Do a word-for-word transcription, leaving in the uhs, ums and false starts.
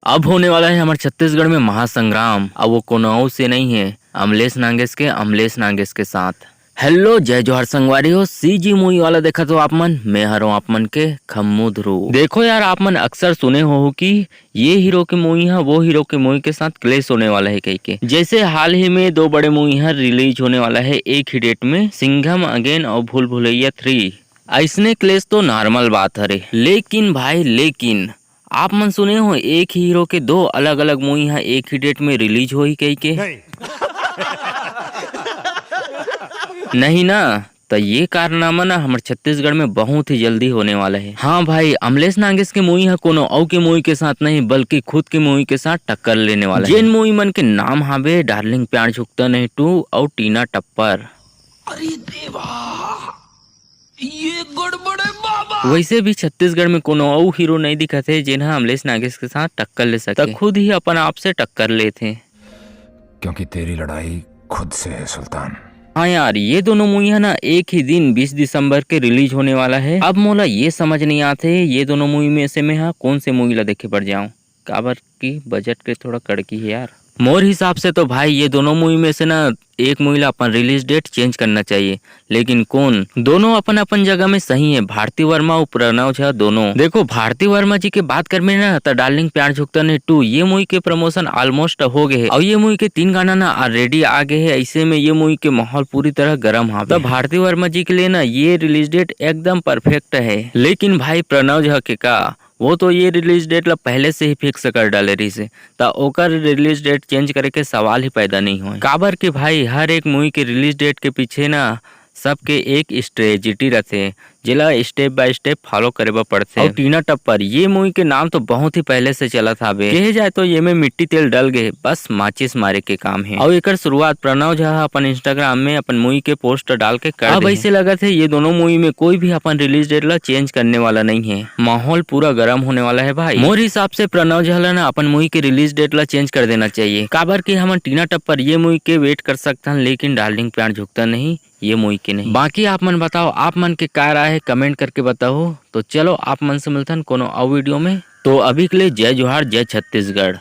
अब होने वाला है हमर छत्तीसगढ़ में महासंग्राम। अब वो कोनो अउ से नहीं है, अमलेश नागेश के, अमलेश नागेश के साथ। हेलो, जय जोहार संगवारी हो, सीजी मूवी वाला देखत हो आप मन, मैं हरों आप मन के खम्मू ध्रुव। देखो यार, आप मन अक्सर सुने हो कि ये हीरो के मूवी ह वो हीरो के मूवी के साथ क्लेश होने वाला है कहिके। जैसे हाल ही में दो बड़े मूवी ह रिलीज होने वाला है एक ही डेट में, सिंघम अगेन और भूल भुलैया थ्री। ऐसने क्लेश तो नॉर्मल बात हरे, लेकिन भाई, लेकिन आप मन सुने हो एक ही हीरो के दो अलग-अलग मूवी ह एक ही डेट में रिलीज होही कहिके? नहीं। नहीं ना, त ये कारनामा ना हमर छत्तीसगढ़ में बहुत ही जल्दी होने वाला है। हाँ भाई, अमलेश नागेश के मूवी ह कोनो अउ के मूवी के साथ नहीं, बल्कि खुद के मूवी के साथ टक्कर लेने वाला है। जेन मूवी मन के नाम हावे डार्लिंग प्यार झुकता नहीं टू और टीना टप्पर। अरे देवा, ये गड़बड़ है बाबा। वैसे भी छत्तीसगढ़ में कोनो अउ हीरो नहीं दिखत हे, जेन ह अमलेश नागेश के साथ टक्कर ले सके। त खुद ही अपन आप से टक्कर लेथे। क्योंकि तेरी लड़ाई खुद से है सुल्तान। हाँ यार, ये दोनों मूवी ह ना एक ही दिन बीस दिसंबर के रिलीज होने वाला है। अब मोला ये समझ नहीं आते, ये दोनों मूवी में से मैं हा कौन से मूवी ला देखे बर जाऊँ, काबर कि बजट के थोड़ा कड़की है यार। मोर हिसाब से तो भाई, ये दोनों मूवी में से ना एक मूवी ला अपन रिलीज डेट चेंज करना चाहिए। लेकिन कौन? दोनों अपन अपन जगह में सही है, भारती वर्मा और प्रणव झा दोनों। देखो, भारती वर्मा जी के बात करबे ना, त डार्लिंग प्यार झुकता नहीं टू ये मूवी के प्रमोशन ऑलमोस्ट हो गए है और ये मूवी के तीन गाना ना ऑलरेडी आ गए है। ऐसे में ये मूवी के माहौल पूरी तरह गर्म हावे। त भारती वर्मा जी के लिए ना ये रिलीज डेट एकदम परफेक्ट है। लेकिन भाई, प्रणव झा के का, वो तो ये रिलीज डेट ला पहले से ही फिक्स कर डाले रहिस हे, त ओकर रिलीज डेट चेंज करे के सवाल ही पैदा नहीं होय। काबर के भाई, हर एक मूवी के रिलीज डेट के पीछे ना सबके एक स्ट्रेटेजी रथे, जेला स्टेप बाय स्टेप फॉलो करे बर पड़थे। अउ टीना टप्पर ये मूवी के नाम तो बहुत ही पहले से चलत हावे। कहे जाए तो ये में मिट्टी तेल डल गए, बस माचिस मारे के काम है। अउ एकर शुरुआत प्रणव झा ह अपन Instagram में अपन मूवी के पोस्ट डाल के कर अब दे हे। ऐसे लगत है ये दोनों मूवी में कोई भी अपन रिलीज डेट ला चेंज करने वाला नहीं है। माहौल पूरा गर्म होने वाला है भाई। मोर हिसाब से प्रणव झा ला ना अपन मूवी के रिलीज डेट ला चेंज कर देना चाहिए, काबर कि हमन टीना टप्पर ये मूवी के वेट कर सकथन, लेकिन डार्लिंग प्यार झुकता नहीं ये मूवी के नहीं। बाकी आप मन बताओ, आप मन के का राय है, कमेंट करके बताओ। तो चलो, आप मन से मिलथन कोनो अउ वीडियो में। तो अभी के लिए जय जोहार, जय छत्तीसगढ़।